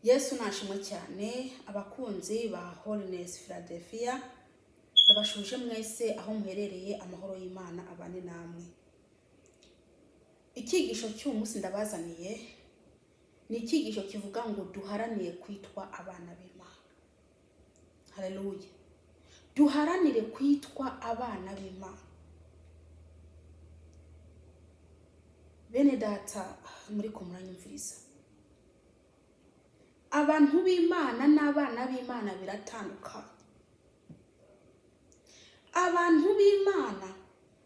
Yesu nashimwe cyane. Abakunzi ba Holiness Philadelphia, ndabashuje mwese aho muherereye. Amahoro y'Imana abane namwe. Icyigisho cy'uyu munsi ndabazaniye ni icyigisho kivuga ngo duharanire kwitwa abana b'Imana. Haleluya! Duharanire kwitwa abana b'Imana. Bene data, muri ko muranyumviriza, abantu b'Imana n'abana b'Imana biratandukanye. Abantu b'Imana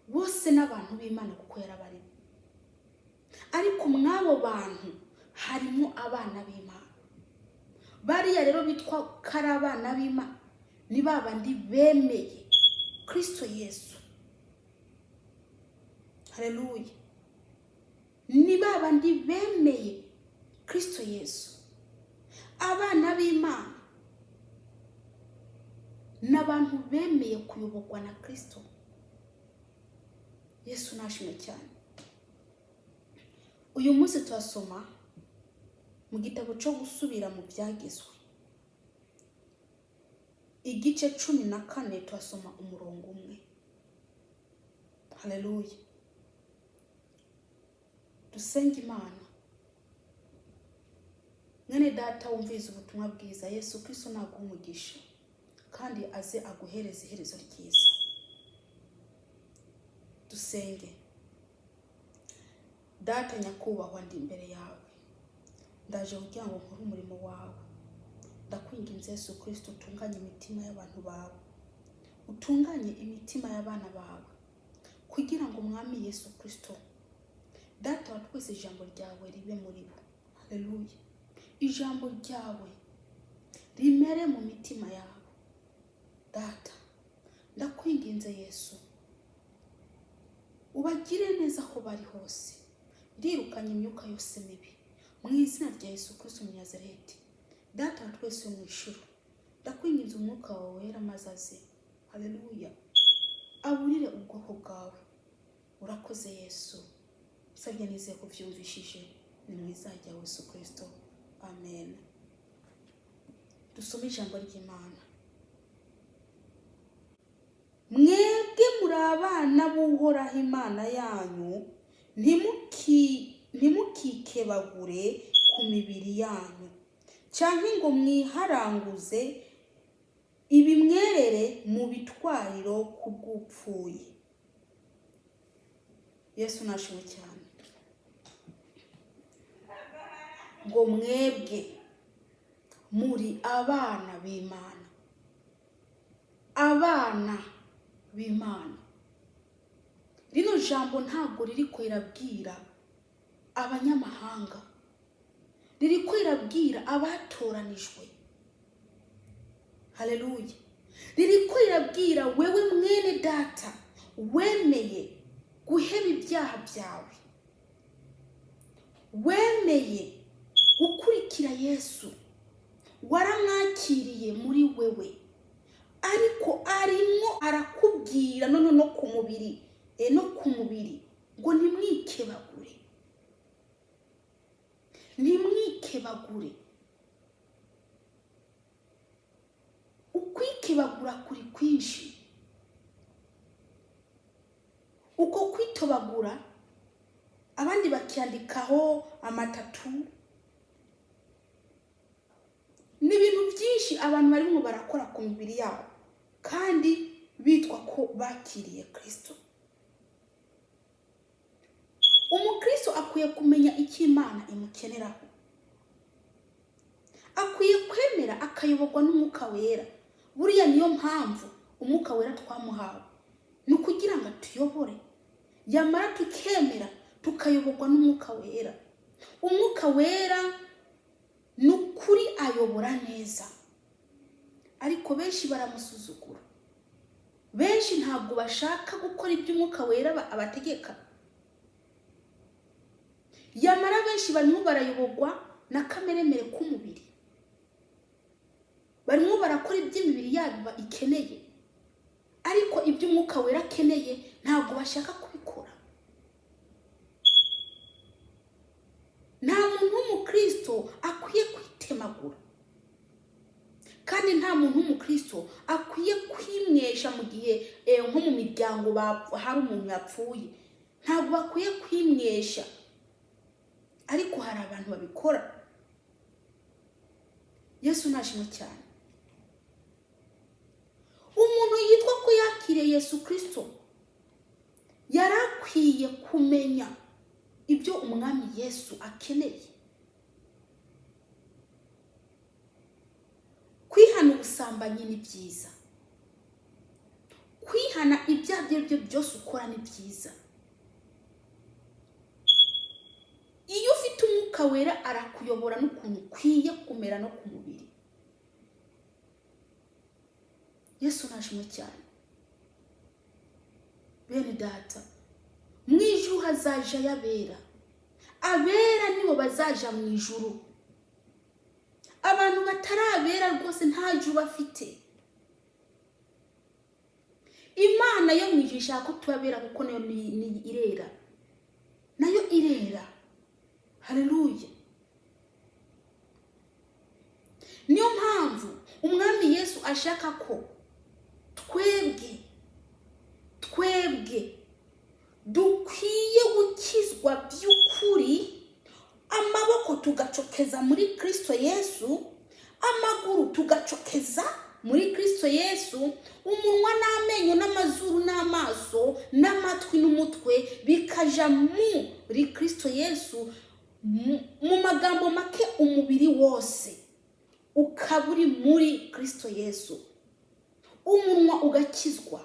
bose n'abantu b'Imana kuko yarabaremye, ariko mw'abo bantu harimo abana b'Imana. Bariya rero bitwa ko ari abana b'Imana ni ba bandi bemeye Kristo Yesu. Haleluya! Ni ba bandi bemeye Kristo Yesu. Abana b'Imana ni abantu bemeye kuyoborwa na Kristo Yesu. Nashimwe cyane. Uyu munsi turasoma mu gitabo cyo Gusubira mu Byagezwe, igice 14, turasoma umurongo umwe. Haleluya! Dusenge Imana. Mwene data wumvise ubutumwa bwiza, Yesu Kristo naguha umugisha kandi aze aguhereze iherezo ryiza. Dusenge. Data nyakubahwa, ndi imbere yawe, ndaje kugira ngo nkore umurimo wawe. Ndakwinginze Yesu Kristo, utunganye imitima y'abantu bawe, utunganye imitima y'abana bawe, kugira ngo Umwami Yesu Kristo, Data wa twese, ijambo ryawe ribe muri bo. Haleluya! Ijambo ryawe rimere mu mitima yabo. Data, ndakwinginze Yesu, ubagire neza aho bari hose. Ndirukanye imyuka yose mibi mu izina rya Yesu Kristo Munazareti. Data wa twese wo mu ijuru, ndakwinginze, umwuka wawe wera maze aze, haleluya, aburire ubwoko bwawe. Urakoze Yesu, nsabye nizeye ko byumvishije, ni mu izina rya Yesu Kristo, amen. Dusome ijambo ry'Imana. Mwebwe muri abana b'Uhoraho Imana yanyu, ntimukikebagure ku mibiri yanyu cyangwa ngo mwiharanguze ibimwerere mu bitwariro ku bw'upfuye. Yesu nashimwe cyane. Ngo mwebwe muri abana b'Imana, abana b'Imana. Rino jambo ntabwo riri rirabwira abanyamahanga, riri rirabwira abatoranijwe. Haleluya! Riri rirabwira wewe mwene data wemeye guheba ibyaha byawe, wemeye gukurikira Yesu, waramwakiriye muri wewe, ariko arimwo arakubwira none no ku mubiri, no ku mubiri, ngo ntimwikebagure, ntimwikebagure. Ukwikebagura kuri kwinshi, uko kwitobagura abandi bakiyandikaho amatatu, ni ibintu byinshi abantu barimo barakora ku mibiri yabo kandi bitwa ko bakiriye Kristo. Umukristo akwiye kumenya icyo Imana imukeneraho, akwiye kwemera akayoborwa n'Umwuka Wera. Buriya niyo mpamvu Umwuka Wera twamuhawe, ni ukugira ngo atuyobore, yamara tukemera tukayoborwa n'Umwuka Wera. Umwuka Wera ni ukuri ayobora neza, ariko benshi baramusuzugura, benshi ntabwo bashaka gukora ibyo Umwuka Wera abategeka. Yamara benshi barimo barayoborwa na kameremere k'umubiri, barimo barakora iby'imibiri yabo ikeneye, ariko ibyo Umwuka Wera akeneye ntabwo bashaka kubikora. Nta muntu w'umukristo akwiye kwitemagura. batemagura. Kandi nta muntu w'umukristo akwiye kwimwesha mu gihe nko mu miryango hari umuntu yapfuye, ntabwo bakwiye kwimwesha. Ariko hari abantu babikora. Yesu nashimwe cyane. Umuntu yitwa ko yakiriye Yesu Kirisito yari akwiye kumenya ibyo Umwami Yesu akeneye. Kwihana ubusambanyi ni byiza, kwihana ibyaha ibyo ari byo byose ukora ni byiza. Iyo ufite Umwuka Wera arakuyobora n'ukuntu ukwiye kumera no ku mubiri. Yesu nashimwe cyane. Bene data, mu ijuru hazaja abera, abera nibo bazaja mu ijuru. Abantu batarabera rwose nta juru bafite. Imana yo mu ijuru ishaka ko tubabera, kuko nayo ni irera, nayo irera. Haleluya. Niyo mpamvu Umwami Yesu ashaka ko twebwe dukwiye gukizwa by'ukuri, amaboko tugacokeza muri Kristo Yesu, amaguru tugacokeza muri Kristo Yesu, umunwa n'amenyo n'amazuru n'amaso n'amatwi n'umutwe bikaja muri Kristo Yesu. Mu magambo make, umubiri wose ukaba uri muri Kristo Yesu. Umunwa ugakizwa,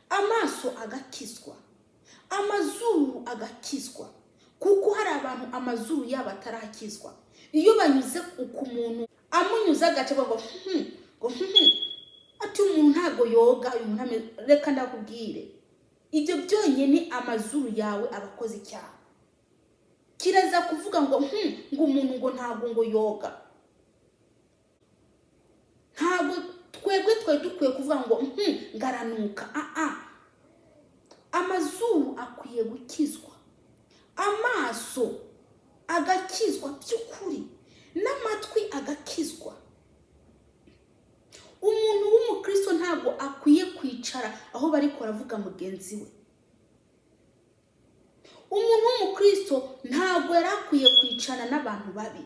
amaso agakizwa, amazuru agakizwa, kuko hari abantu amazuru yabo atarakizwa. Iyo banyuze ku muntu amunyuze agace ngo ngo ati umuntu ntago yoga, uyu muntu reka ndakubwire, ibyo byonyine amazuru yawe aba akoze icyaha. Kiraza kuvuga ngo ngo umuntu ngo ntago ngo yoga. Ntabwo twebwe twari dukwiye kuvuga ngo ngaranuka. Amazuru akwiye gukizwa, amaso agakizwa by'ukuri, n'amatwi agakizwa. Umuntu w'umukristo ntabwo akwiye kwicara aho bari baravuga mugenzi we. Umuntu w'umukristo ntabwo yari akwiye kwicarana n'abantu babi,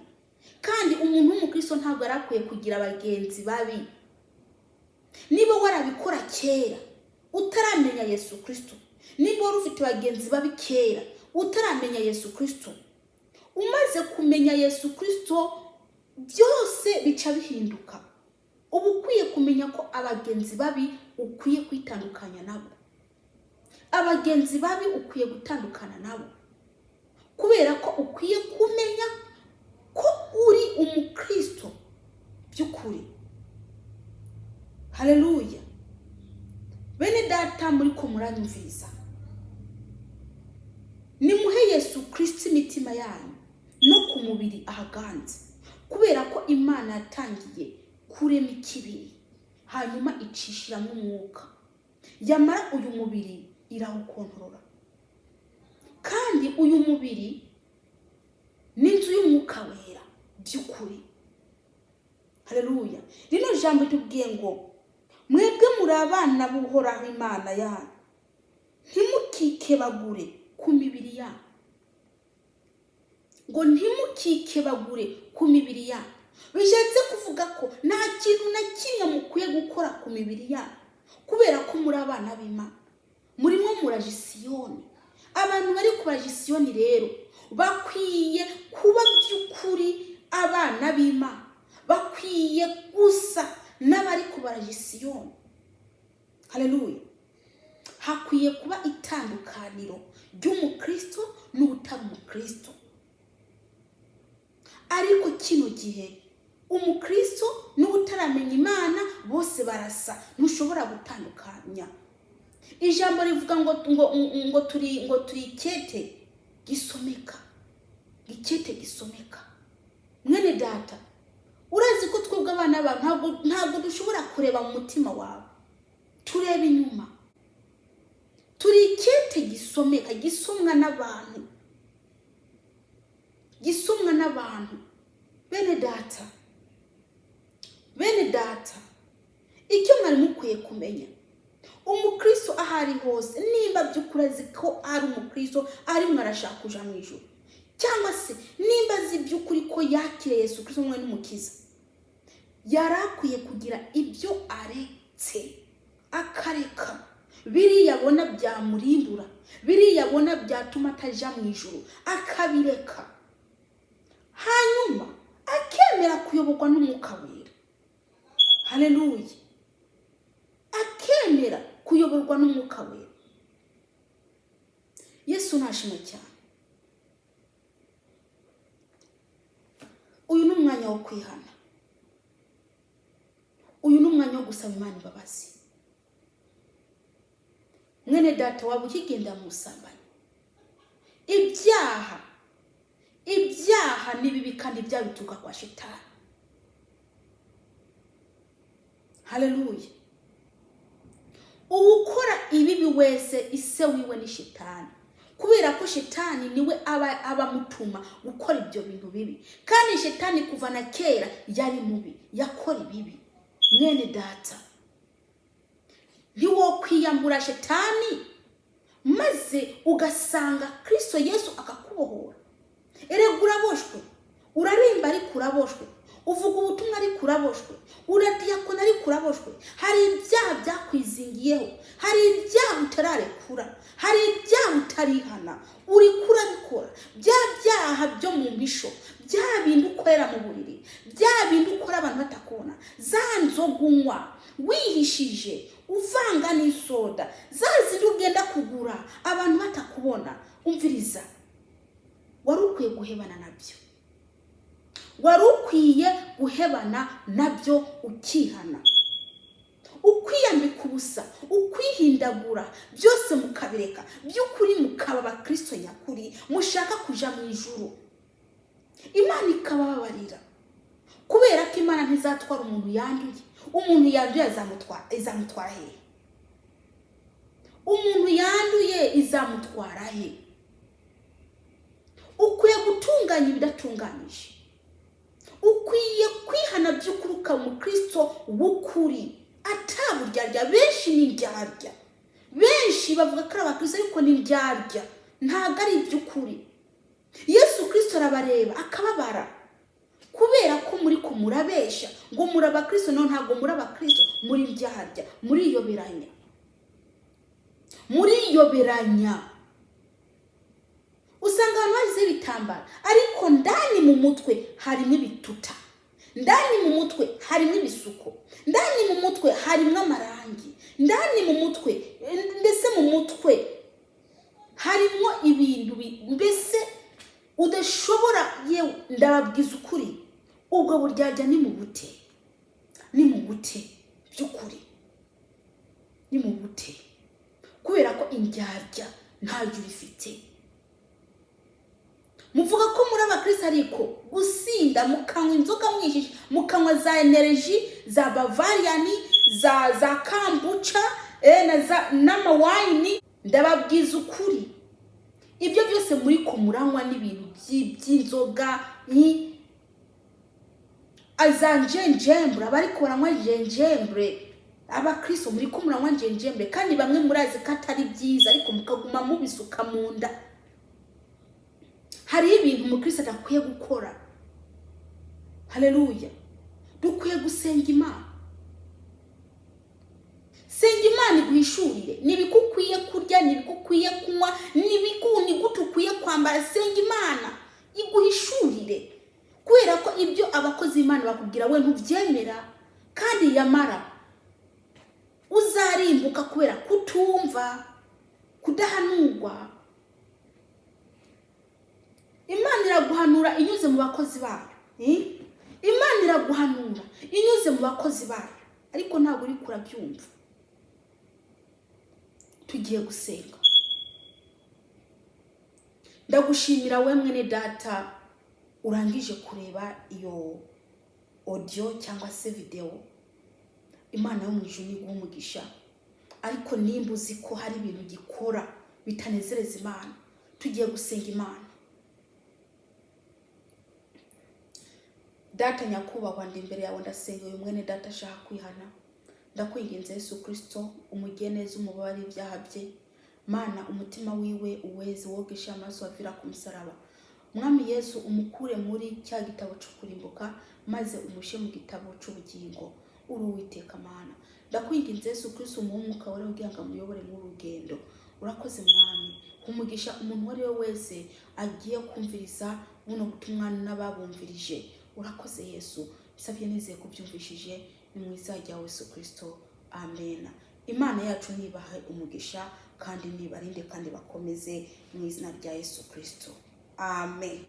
kandi umuntu w'umukristo ntabwo yari akwiye kugira abagenzi babi. Niba warabikora kera utaramenya Yesu Kristo, niba wari ufite bagenzi babi kera utaramenya Yesu Kristo, umaze kumenya Yesu Kristo byose bica bihinduka. Uba ukwiye kumenya ko abagenzi babi ukwiye kwitandukanya nabo, abagenzi babi ukwiye gutandukana nabo, kubera ko ukwiye kumenya ko uri umukristo by'ukuri. Haleluya. Bene data muri ko muranyumviriza, nimuhe Yesu Kristo imitima yanyu no ku mubiri ahaganze, kubera ko Imana yatangiye kurema ikibiri hanyuma icishiramo umwuka, yamara uyu mubiri irawukontorora. Kandi uyu mubiri ni inzu y'Umwuka Wera by'ukuri. Haleluya. Rino jambo tubwiye ngo mwebwe muri abana b'Uhoraho Imana yanyu, ntimukikebagure ku mibiri yanyu. Ngo ntimukikebagure ku mibiri yanyu, bishatse kuvuga ko nta kintu na kimwe mukwiye gukora ku mibiri yanyu, kubera ko muri abana b'Imana, murimo muraja Isiyoni. Abantu bari kuraja Isiyoni rero bakwiye kuba by'ukuri abana b'Imana, bakwiye gusa n'abari kubaraja Isiyoni. Haleluya. Hakwiye kuba itandukaniro ry'umukristo n'utari umukristo. Ariko kino gihe umukristo n'utaramenya Imana bose barasa, ntushobora gutandukanya. Ijambo rivuga ngo ngo ngo turi ngo turi ikete gisomeka, ikete gisomeka. Mwene data, urazi ko twebwe abana bawe ntabwo dushobora kureba mu mutima wawe, tureba inyuma. Turi ikete gisomeka, gisomwa n'abantu, gisomwa n'abantu. Bene data, bene data, icyo mwari mukwiye kumenya, umukristo aho ari hose, nimba by'ukuri azi ko ari umukristo, arimo arashaka kuja mu ijuru, cyangwa se nimba azi by'ukuri ko yakiriye Yesu Kristo umwe n'Umukiza, yari akwiye kugira ibyo aretse, akareka biriya abona byamurimbura, biriya abona byatuma ataja mu ijuru, akabireka, hanyuma akemera kuyoborwa n'Umwuka Wera. Haleluya! Akemera kuyoborwa n'Umwuka Wera. Yesu nashimwe cyane. Uyu ni umwanya wo kwihana, uyu ni umwanya wo gusaba Imana imbabazi. Mwene data, waba ukigenda mu busambanyi, ibyaha, ibyaha ni bibi kandi ibyaha bituruka kwa Shitani. Haleluya! Uwukora ibibi wese, ise wiwe ni Shitani, kubera ko Shitani niwe aba abamutuma gukora ibyo bintu bibi, kandi Shitani kuva na kera yari mubi, yakora ibibi. Mwene data, ntiwokwiyambura Shitani maze ugasanga Kristo Yesu akakubohora? Erega uraboshwe, urarimba ariko uraboshwe, uvuga ubutumwa ariko uraboshwe, uradiyakona ariko uraboshwe. Hari ibyaha byakwizingiyeho, hari ibyaha utararekura, hari ibyaha utarihana, uriko urabikora. Bya byaha byo mu misho, bya bindi ukorera mu buriri, bya bindi ukora abantu batakubona, za nzoga unywa wihishije uvanga n'isoda, za zindi ugenda kugura abantu batakubona, umviriza, wari ukwiye guhebana nabyo, wari ukwiye guhebana nabyo, ukihana, ukwiyambika ubusa, ukwihindagura, byose mukabireka, by'ukuri mukaba abakristo nyakuri mushaka kuja mu ijuru, Imana ikabababarira, kubera ko Imana ntizatwara umuntu yanduye. Umuntu yanduye izamutwara hehe? Umuntu yanduye izamutwara he? Ukwiye gutunganya ibidatunganyije, ukwiye kwihana by'ukuri, ukaba umukristo w'ukuri ataburyarya. Benshi ni indyarya, benshi bavuga ko ari abakristo ariko ni indyarya, ntabwo ari iby'ukuri. Yesu Kristo arabareba akababara, kubera ko muri ko murabesha ngo muri abakristo. No, ntabwo muri abakristo, muri indyarya, muriyoberanya, muriyoberanya. Usanga abantu bashyizeho ibitambaro, ariko ndani mu mutwe harimo ibituta, ndani mu mutwe harimo ibisuko, ndani mu mutwe harimo amarangi, ndani mu mutwe, mbese mu mutwe harimo ibintu mbese udashobora. Yewe, ndababwiza ukuri, ubwo buryarya ni mu bute, ni mu bute by'ukuri, ni mu bute, kubera ko indyarya ntayo ubifite. Muvuga ko muri abakristo, ariko gusinda, mukanywa inzoga mwijiji, mukanywa za energy, za Bavarian, za kombucha, na za n'amawayini, ndababwiza ukuri, ibyo byose muri ko muranywa n'ibintu by'inzoga ni za gingembre. Abariko baranywa gingembre, abakristo muri ko muranywa gingembre, kandi bamwe murazi ko atari byiza, ariko mukaguma mubisuka mu nda. Hariho ibintu umukristo adakwiye gukora. Haleluya! Dukwiye gusenga Imana. Senga Imana iguhishurire nibiko ukwiye kurya, nibiko ukwiye kunywa, ni gute ukwiye kwambara. Senga Imana iguhishurire, kubera ko ibyo abakozi b'Imana bakubwira we ntubyemera, kandi yamara uzarimbuka kubera kutumva, kudahanurwa. Imana iraguhanura inyuze mu bakozi bayo, eh? Imana iraguhanura inyuze mu bakozi bayo, ariko ntabwo uri kurabyumva. Tugiye gusenga. Ndagushimira we mwene data urangije kureba iyo audio cyangwa se video. Imana yo mu ijuru iguha umugisha. Ariko nimba uzi ko hari ibintu gikora bitanezereza Imana, tugiye gusenga Imana. Data nyakubahwa, ndi imbere yawe, ndasenga uyu mwene data ashaka kwihana. Ndakwinginze Yesu Kristo, umugeneza, umubabare ibyaha bye. Mana, umutima wiwe uweze, wogeshe amaraso avira ku musaraba. Mwami Yesu, umukure muri cya gitabo cyo kurimbuka maze umushe mu gitabo cy'ubugingo. Uri Uwiteka Mana, ndakwinginze Yesu Kristo, umuhe Umwuka Wera kugira ngo amuyobore mu rugendo. Urakoze Mwami, umugisha umuntu uwo ari we wese agiye kumviriza buno butumwa n'ababumvirije. Urakoze Yesu, nsabye nizeye kubyumvishije, ni mu izina rya Yesu Kristo, amen. Imana yacu nibahe umugisha kandi nibarinde kandi bakomeze mu izina rya Yesu Kristo, amen.